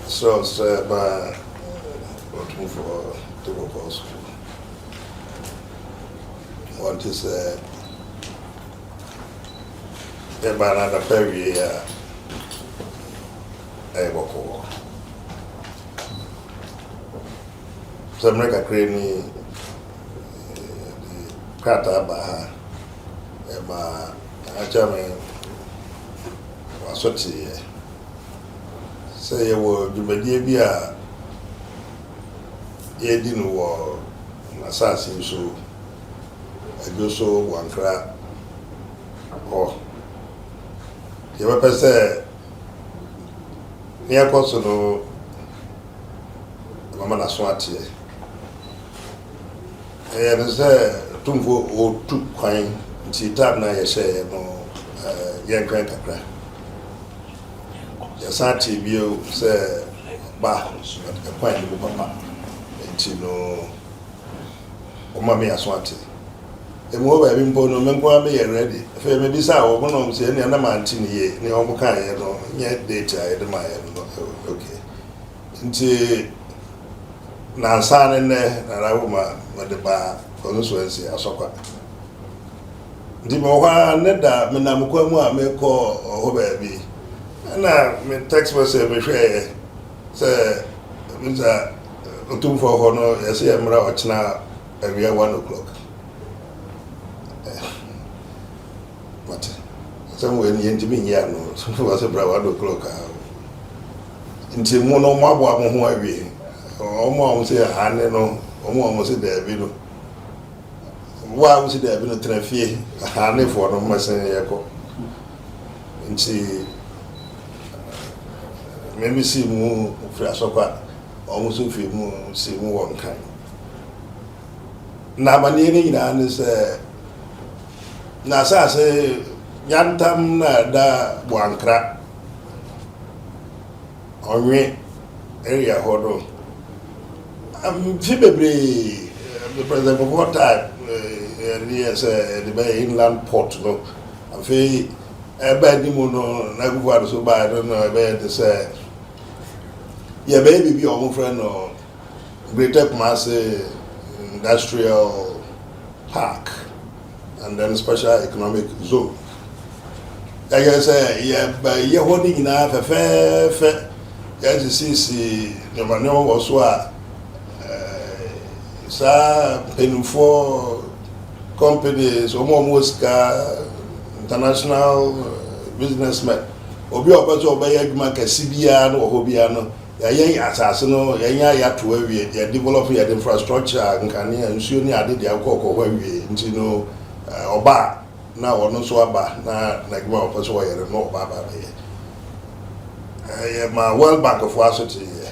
Srɛ srɛ ma Otumfoɔ de bɔkɔɔ so. Wɔnte sɛ yɛbaa no anapa awie a ɛyɛ bɔkɔɔ. Sɛ mmerɛ kakra ni yɛde krataa baa ha ɛma akyɛ me waso teeɛ sɛ yɛwɔ dwumadie bi a yɛredi no wɔ n'asase yi so, Adwo so Wankra hɔ. Yɛbɛpɛ sɛ nea ɛkɔ so no ɛbɛma n'aso ateɛ. Ɛyɛ no sɛ Otumfoɔ ɔretu kwan nti time no a yɛhyɛeɛ no yɛntwɛn kakra. Yɛsan tee bio sɛ ɔba but ɛkwan no mu papa nti no wɔma me aso ate. Emu hɔ baabi mpo no me nko ara meyɛ ready. Afei mebisaa wɔn na wɔn sɛ ɛnea na mante ne yie nea wɔn kaeɛ no nyɛ date a yɛde maeɛ no no okay. Nti nansa ne nnɛ na na mede baa constituency Asɔkwa. Nti mewɔ hɔ ara ne da menam kwan mu a mekɔ hɔ baabi ɛna me text message mehwɛeɛ sɛ misa Otumfoɔ hɔ no yɛsɛ yɛ mmra ɔkyena awia 1 o'clock. Mate asɛm wei no yɛntumi nyi ano wɔ sɛ bra 1 o'clock a nti mo no moaboa mo ho awie. Ɔmo a ɔmo sɛ ane no, ɔmo a ɔmo sɛ daabi no, wo a wosi daabi no tena fie, anefoɔ no mmɛsen yɛkɔ. Nti mɛmi si mu firi Asɔkwa, ɔmo nso firi mu si mu wɔ Nkan. Na amanneɛ no nyinaa ne sɛ na asase yantam na ɛda Boankra Ɔnwe area hɔ no, mfe bebree the President Kufuor time yɛde yɛ sɛ yɛde bɛyɛ inland port no. Afei ɛba anim no na Akufo Addo so baa no na ɛbɛyɛ te sɛ yɛbɛyɛ biribi a wɔfrɛ no Greater Kumasi Industrial Park and then Special Economic Zone. Yɛyɛ sɛ yɛbɛyɛ hɔ no nyinaa fɛfɛɛfɛ, yɛsisisi nneɛma nneɛma wɔ so a saa mpanimfoɔ companies, wɔn a wɔwɔ sika, international businessmen, obi a ɔpɛ sɛ ɔbɛyɛ adwuma kɛse biara no wɔ hɔ biara no, yɛayɛ asase no, yɛnyɛ ayɛato awie, yɛ develop, yɛde infrastructure, nkanea, nsuo ne ade deɛ akɔ hɔ awie. Nti no ɔba na ɔno nso aba na n'adwuma a ɔpɛ sɛ ɔyɛ no na ɔba aba abɛyɛ. Ɛyɛ ma World Bank foɔ aso te yɛ.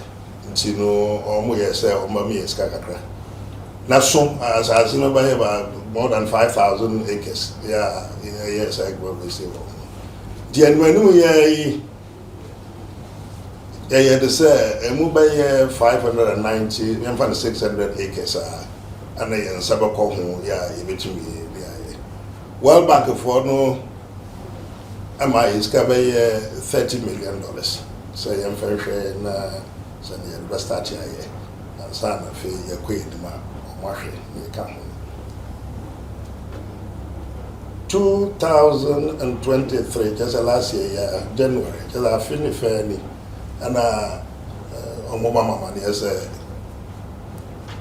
Nti no ɔmo yɛ sɛ ɔmo mi yɛ sika kakra na so asase no bɛyɛ ba more than 5,000 acres. Yɛ a yɛyɛ sɛ adwuma bɛsi wɔ nti anim anim yɛ yi, yɛyɛ de sɛ emu bɛyɛ 590, yɛmfa no 600 acres a ɛna yɛn nsa bɛkɔ ho yɛ a yɛbɛtumi de ayɛ. World Bank foɔ no ama yɛ sika bɛyɛ $30 million sɛ yɛmfa nhwɛ na sɛdeɛ yɛde bɛ start ayɛ ansa na afei yɛkɔ anim a ɔmo ahwɛ na yɛka ho. 2023, kyɛ sɛ last year yɛ January, kyɛ sɛ afe ne fɛn ni, ɛna ɔmo ma mamaneɛ sɛ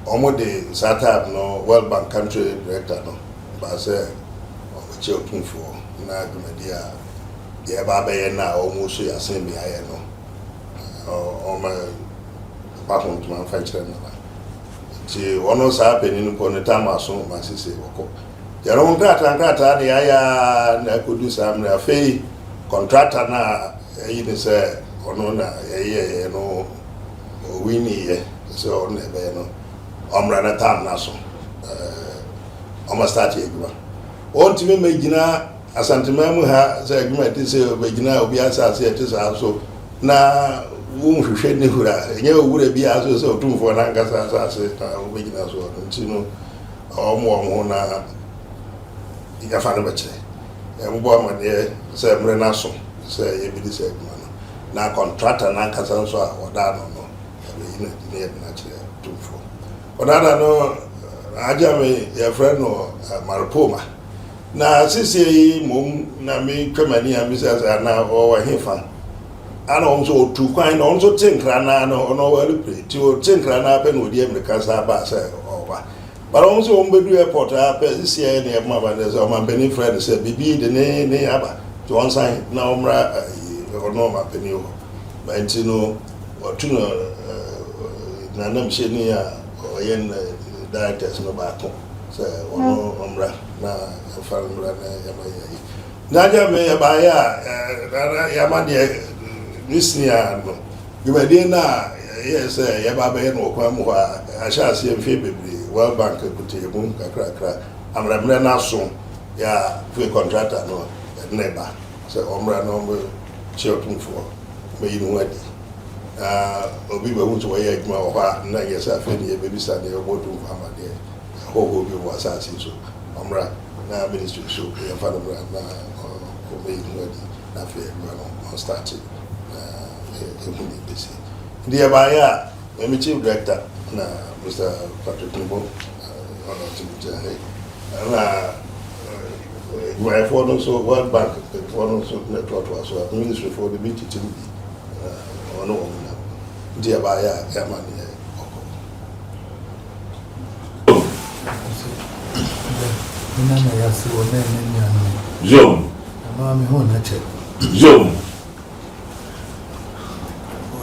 ɔmo de saa time no World Bank country director no baa sɛ ɔbɛkyɛ Otumfoɔ na dwumadi a yɛba abɛyɛ no a ɔmo so yɛasen beaeɛ no, ɔma pa ho ntoma mfa nkyerɛ no. Na nti ɔno saa panin no mpo ne tam aso ma sese wɔkɔ yɛn ho nkrataa nkrataa ne yɛayɛ na akɔdu saa mmerɛ. Afei contractor no a ɛyi ne sɛ ɔno na yɛyɛyɛ no owiniiɛ sɛ ɔno na ɛbɛyɛ no, ɔmmra ne tam no so ɔma start yɛ adwuma. Ɔntumi mmɛgyina Asanteman mu ha sɛ adwuma ɛte sɛ ɔbɛgyina obi asase ɛte saa so na wonhwehwɛ ne wura. Ɛnyɛ owura biara so sɛ Otumfoɔ no ankasa asase na wobɛgyina so no. Nti no ɔmo wɔn ho na yɛfa no bɛkyerɛ ɛmbɔ amaneɛ sɛ mmerɛ no aso sɛ yɛbɛdi sɛ adwuma no. Na contractor no ankasa nso a wɔda ano no, yɛbɛyi no adi na yɛde no akyerɛ Tumfoɔ. Contractor no, agya me, yɛfrɛ no Maripoma. Na seesei yi mmom na metwa m'ani a misa sɛ ana ɔwɔ hefa? Ana ɔno nso ɔtu kwan na ɔno nso te nkra naa no ɔno ɔwɔ alupre nti ɔte nkra naa pɛ na ɔdi amirika san baa sɛ ɔba. But ɔno nso wɔn bɛdu airport a pɛ seesei na yɛbɔ aba sɛ ɔmampanin frɛ no sɛ biribi de ne ne aba nti ɔnsan na ɔmmra ɔno ɔmampanin hɔ. Nti no ɔtu no nanamhyɛni a ɔyɛ directors no baako sɛ ɔno ɔmmra na yɛmfa no mmra na yɛma yɛ ayi. Na agya me yɛbaeɛ a yɛama deɛ ne senia no dwumadie no a yɛyɛ sɛ yɛba bɛyɛ no wɔ kwan mu hɔ a ahyɛ aseɛ mfeɛ bebree. World Bank kutee mu kakrakra ammerɛmmerɛ no aso yɛ a fei contractor no yɛde ne ba sɛ ɔmmra na ɔmmɛkyerɛ Otumfoɔ bɛyi ne ho adi na obi bɛhu sɛ wɔyɛ adwuma wɔ hɔ a na yɛ sɛ afei ne yɛbɛbisa ne yɛbɔ Otumfoɔ amadeɛ ɛhɔhoɔ bi wɔ asase so ɔmmra na ministry so yɛmfa no mmra na ɔmmɛyi ne ho adi na afei adwuma no ɔnstart na ɛhu ne bɛsi. Nti yɛbaeɛ a mɛme chief director na Mr Patrick Nibo ɔno ɔte me nkyɛn ha yi na adwumayɛfoɔ no nso World Bank foɔ no nso na ɛtoatoa so a ministryfoɔ no bi tete mu bi ɔne wɔn nam. Nti yɛbaeɛ a yɛama ne yɛ ɔkɔ. Nana na yɛase wɔ ne ne nuanom. Zoom. Ɔno a mehu n'akyɛ. Zoom.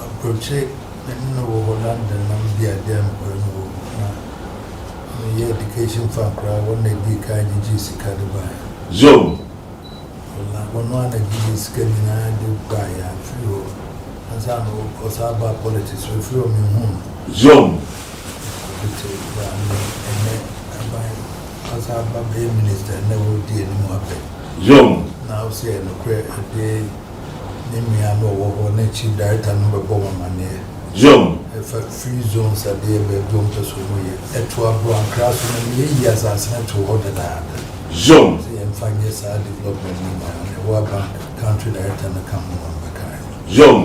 Aburokyire me ne no wɔ hɔ London na medi adeɛ a mekɔyɛ no wɔ hɔ na meyɛ education fund koraa wɔn na ɛdii kan gyegyee sika de baeɛ. Zoom. Ɔno a na gyegye sika nyinaa de baeɛ afiri hɔ ansa na ɔsan baa politics afiri hɔ mehu no. Zoom. Tete baa ne ɛnɛ aban ɔsan ba bɛyɛ minister na wɔdi anim abɛ. Zoom. Na ɔsɛ yɛ nokorɛ ɛde ne nua no ɔwɔ hɔ ne chief director no bɛbɔ wɔn amaneɛ. Zoom. Ɛfa free zones adeɛ baabi wɔn pɛ so wɔn yɛ ɛto aboro ankra so no yɛyi asase no to hɔ dadaada. Zoom. Sɛ yɛmfa nyɛ saa development no nyinaa na World Bank country director no ka ho wɔn bɛka. Zoom.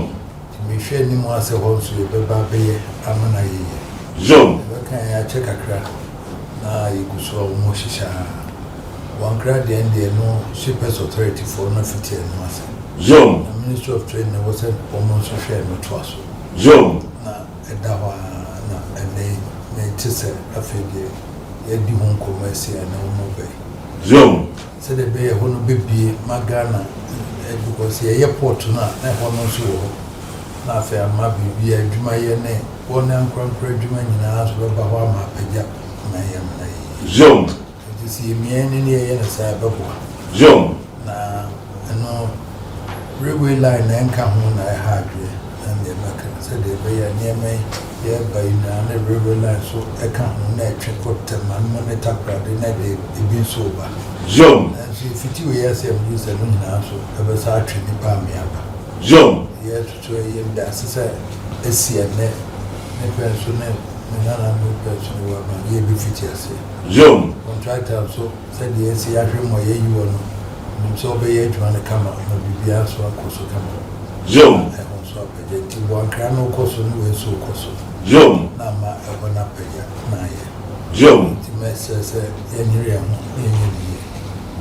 Nti mehwɛ anim asɛ hɔ nso yɛbɛba abɛyɛ ama no ayɛ yie. Zoom. Yɛbɛka yɛn akyɛ kakra na yɛgu so a wɔn hyehyɛ a wankra deɛ deɛ no Shippers Authority foɔ no afiti ɛno ase. Zoom. Na Ministry of Trade na ɛwɔ sɛ wɔn nso hwɛ no toa so. Zoom. Na ɛda hɔ a na ɛnɛ yi mete sɛ afei deɛ yɛdi ho nkɔmmɔ asi a na wɔn bɛyi. Zoom. Sɛdeɛ ɛbɛyɛ hɔ no bɛbie ma Ghana because yɛyɛ port no a na ɛhɔ no nso wɔ hɔ na afei ama biribi a adwumayɛ ne wɔn ankorankora adwuma nyinaa nso bɛba hɔ ama apagya na yɛ amena yie. Zoom. Nti sɛ yɛmia ne ne yɛyɛ no saa ɛbɛboa. Zoom. Na ɛno railway line na ɛnka ho na ɛha adwene na deɛ mɛka sɛdeɛ ɛbɛyɛ nneɛma yi yɛreba yi nyinaa na railway line so ɛka ho na ɛtwe kɔ Tɛmanmo ne Takoradi na ɛde ebi nso ba. Zoom. Nanso efiti wei ase a megye sɛ no nyinaa nso ɛbɛsa atwe nnipa ame aba. Zoom. Yɛtoto yɛ meda ase sɛ esi ɛnɛ ne pɛ nso ne me nananom pɛ nso ne wɔ ama yɛbɛfiti ase. Zoom. Contractor nso sɛdeɛ esi ahwɛ mu a yɛyi wɔ no nim sɛ ɔbɛyɛ adwuma no kama na biribiara nso akɔ so kama. Zoom. Ɛho nso apagya nti wankra no kɔ so ne wei nso kɔ so. Zoom. Na ama ɛhɔ no apagya na ayɛ. Zoom. Nti mɛsrɛ sɛ yɛnyere yɛn ho na yɛnyɛ ne yie.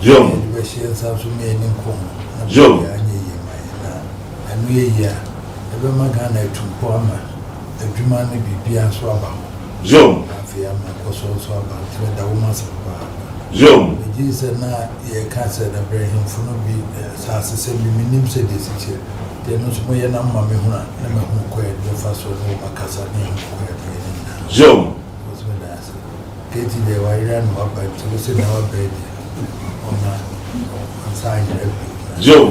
Zoom. Yɛde bɛhyɛ nsa nso ma yɛni nkɔ ho na Zoom. biribiara nyɛ yie ma yɛn na ɛno yɛ yie a ɛbɛma Ghana atu mpɔ ama adwuma ne biribiara nso aba hɔ. Zoom. Na afei ama nkɔsoɔ nso aba nti meda wo ase papaapa. Zoom. Megye sɛ na yɛka sɛ dabrɛ ahemfo no bi asase sɛm bi menim sɛ deɛ si teɛ deɛ no nso moyɛ na moma mehunu a na mahunu kɔ yɛde bɛfa so ne wɔn akasa ne yɛhu kɔ yɛde bɛyɛ no nyinaa. Zoom. Wɔsɛ meda ase. Kati deɛ wayera no waba nti wo sɛ na waba yi deɛ ɔma ɔnsa anyera bio. Zoom.